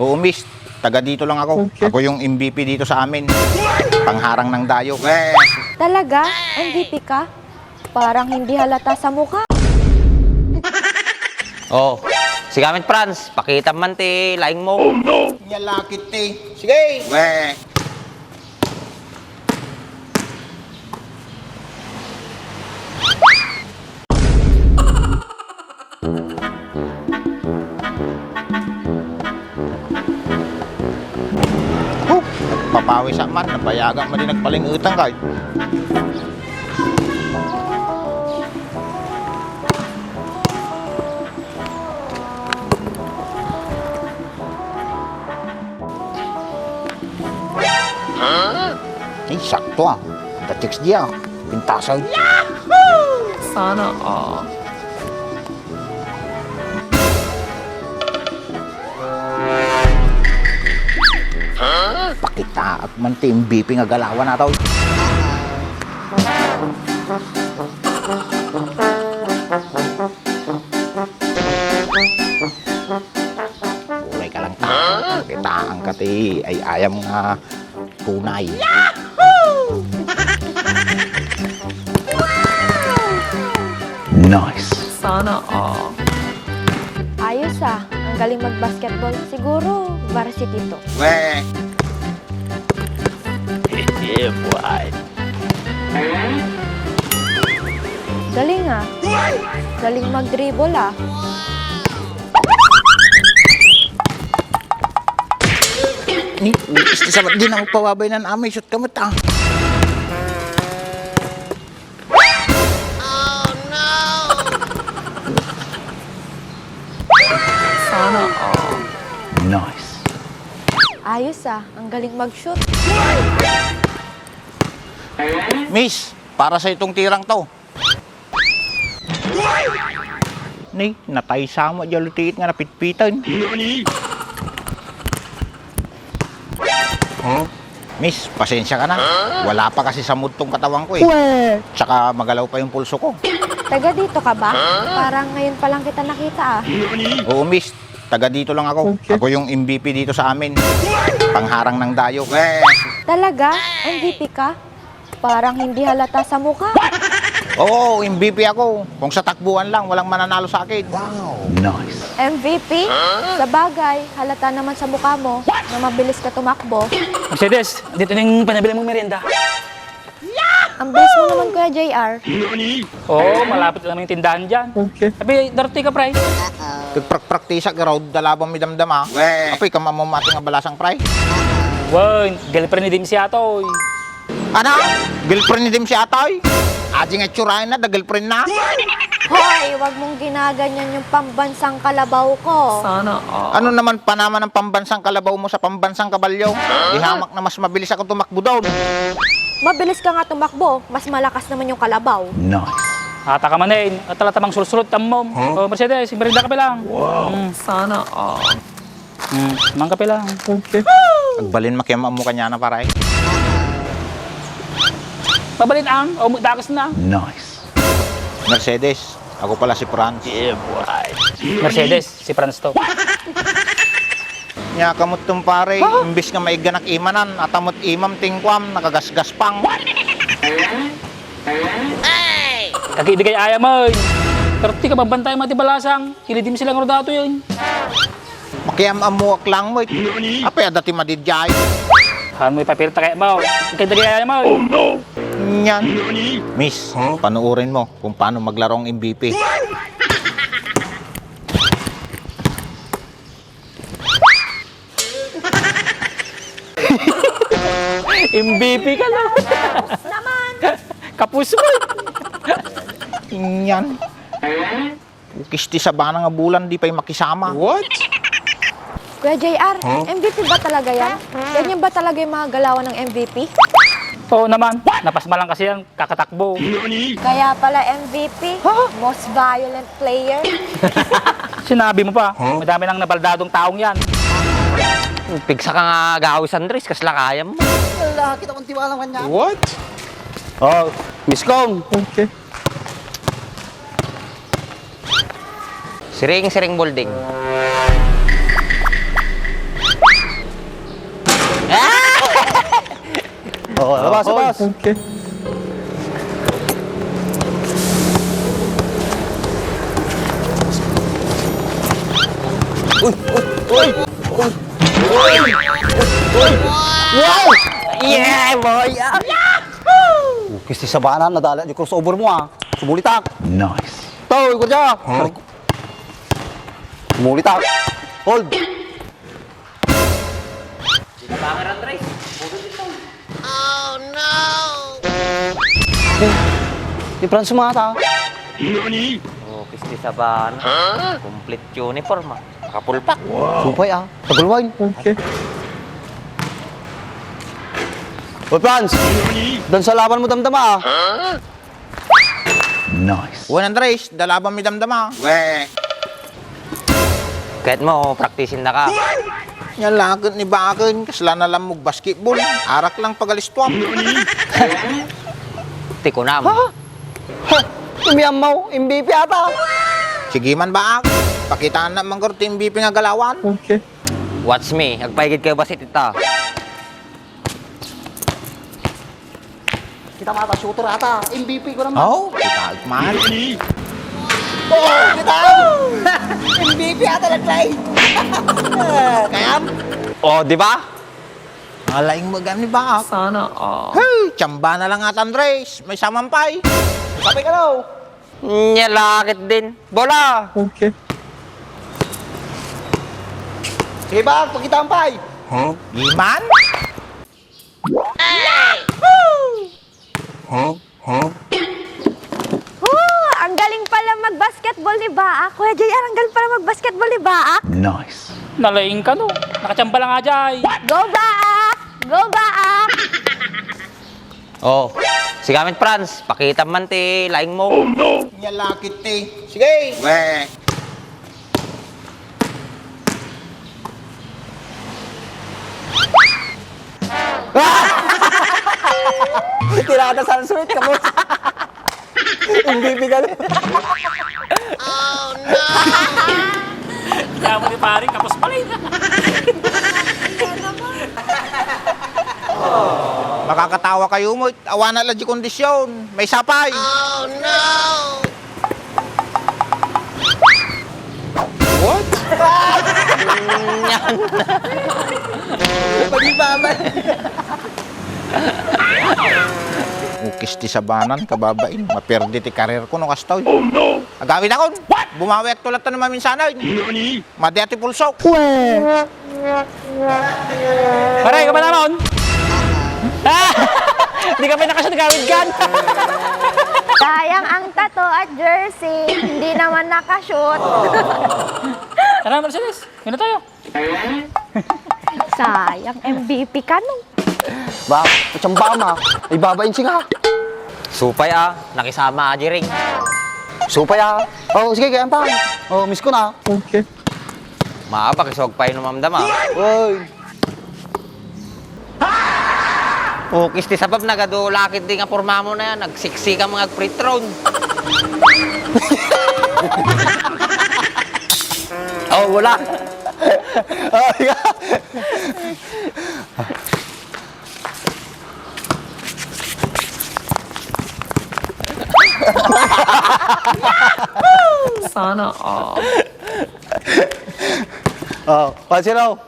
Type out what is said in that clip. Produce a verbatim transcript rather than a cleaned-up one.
Oo, miss. Taga dito lang ako. Okay. Ako yung M V P dito sa amin. Pangharang ng dayo. Weh! Talaga? M V P ka? Parang hindi halata sa mukha. Oh, si Gamit Franz, pakita man ti laing mo. Oh, no! Nya lakit ti. Sige! Weh! Huh! Nagpapawis man, nabayagan man din nagpaling-utang kay. Ay, sakto ah. Datex dia. Pintasan. Sana all. Pakitaak man ti M V P nga galawan nato. Uray ka lang ta. Kitaanka ti ay-ayam nga tunay. Nice. Sana all. Ayos ah, ang galing mag-basketball. Siguro varsity to. Weh! Yeah, boy. Galing ah. Galing mag-dribble ah. Ni, ni, isti sabat din ang pawabay nan amay, shoot ka mo ta. Sana all. Nice. Ayos ah, ang galing mag-shoot. Miss, para sa itong tirang to. Ni, natay sa mo, diya lutiit nga napitpitan. Huh? Miss, pasensya ka na. Wala pa kasi samud tong katawan ko eh. Weh! Tsaka magalaw pa yung pulso ko. Taga dito ka ba? Parang ngayon pa lang kita nakita ah. Oo, miss. Taga dito lang ako. Okay. Ako yung M V P dito sa amin. Pangharang ng dayo. Weh! Talaga? M V P ka? Parang hindi halata sa mukha. Oo, M V P ako. Kung sa takbuhan lang, walang mananalo sa akin. Wow! Nice. M V P? Sa bagay, halata naman sa mukha mo na mabilis ka tumakbo. Mercedes, dito na yung panabili mong merienda. Ang bilis mo naman, Kuya J R. Oo, malapit lang yung tindahan dyan. Okay. Sabi, darating ka, pre. Nagprakpraktisak, garaw, dalabang midamdama. Weh. Apoy, kamamamati nga balasang, pre. Wen, girlfriend ni Dim si Atoy. Ano? Girlfriend ni Dim si Atoy? Aji nga itsuraen na, da girlfriend na? Hoy, wag mong ginaganyan yung pambansang kalabaw ko. Sana all. Ano naman pa naman ang pambansang kalabaw mo sa pambansang kabalyo? Huh? Di hamak na mas mabilis ako tumakbo doon. Mabilis ka nga tumakbo, mas malakas naman yung kalabaw. Nice. Ata ka manen, at talatamang sulsulut, tammom. Huh? Oh, Mercedes, merienda ka pa lang. Wow. Mm. Sana all. Hmm, mangkape lang. Okay. Agbalin makiam-ammo kaniana, pare. Mabalin ang, o, dakas na. Nice. Mercedes, ako pala si Franz. Yeah, boy. Mercedes, si Franz to. Nya, kamot tong pare, imbis nga maiganak imanan, atamot imam tingkuam, nakagasgaspang. Kaki di kay ayam, oy. Pero ti ka babantay mati balasang, ilidim sila nga dato yun. Makiam-amuak lang mo. Apay, adda ti madidiay. Haan mo ipapirta kaya mo. Kay dagay mo. Oh, no! Nyan. Miss, panuurin mo kung paano maglarong M V P. M V P ka na. Naman! Kapus mo. Nyan. Ukis ti sabana nga bulan, di pay makisama. What? Kuya J R, huh? M V P ba talaga yan? Ganyan ba talaga yung mga galawan ng M V P? Oo naman. Napasma lang kasi yan, kakatakbo. Kaya pala M V P, most violent player. Sinabi mo pa, huh? Madami nang nabaldadong taong yan. Pigsa ka nga gawis, Andres, kasla kayam. Wala, kita kong tiwala kanya. What? Oh, Miss Kong. Okay. Siring, siring, Bolding. Oh, labas, labas. Okay. Uy, uy, uy, uy, uy, uy, uy. Wow! Yeah, boy! Ah! Ukis ti sabana, nadala di crossover mo, ah. Sumulitak. Nice. Tao, ikot siya. Huh? Sumulitak. Hold. Sinabangan, Andres. Puro dito. Oh, no! Ni Franz sumata. Nani? Oh, kisti sabana. Huh? Complete uniform, ah. Nakapulpak. Wow. Supay, ah. Tagulwain. Okay. Hoy, Franz! Nani? Dan sa laban mo damdama, ah. Huh? Nice. Wen, Andres, dalaban mi damdama. We. Ket mo, praktisin na ka. Yan laket ni Baken, kasla na lang magbasketball. Arak lang pagalistuam. Ti kunam. Ha? Ha? Umiammaw, M V P ata. Sige man, Baak. Pakitaan na mangger ti M V P nga galawan. Okay. Watch me, agpaigid kayo basit ita. Kita mata, shooter ata. M V P ko naman. Oh, kita man. Oh, kita! M V P ata nag-play. Kayam? Oh, di ba? Alaing mo gani ba? Sana all. Hey, tsamba na lang ata, Andres. May saman pay. Sabi ka daw. Nya lakit din. Bola! Okay. Sige ba, pakitaan pay. Huh? Iman? Huh? Huh? Oh, ang galing pala mag-basketball ni Baak. Kuya J R, ang galing pala mag-basketball ni Baak. Nice. Nalaing ka, no? Nakatsamba lang nga, Jay. Go, Baak! Go, Baak! Oh, si Gamit Franz, pakita man ti laing mo. Oh, no! Nya lakit ti. Sige! We! Tirada sa suwit, kamo. M V P ka na. Kaya mo ni pare, kapos pala yun. Makakatawa kayo mo, awana lang di kondisyon. May sapay. Oh, no! What? Pag-ibabay. Ukis ti sabanan, kababain. Maperdi ti karir ko no kastoy. Oh, no! Agawid akon. What? Bumawi ak tulad to na maminsanay. Nani? Madi ti pulso. Pare, kapanamon? Ah! Di ka pinakashoot, gawid kan. Sayang ang tato at jersey. Hindi naman nakashoot. Tara, Mercedes. Gano tayo? Sayang, M V P ka, no? Ba, matsamba ma. Ay, babain siya. Supay, ah. Nakisama, ah, Jiring. Supay, ah. Oh, sige, kaya pa. Oh, miss ko na. Okay. Maabak, isog pa yung mamdama. Oy. Ukis ti sabab, nagadulakit di nga porma mo na yan. Nagsiksika mga free throw. Oh, wala. Oh, yeah. Sana all. Oh, one zero.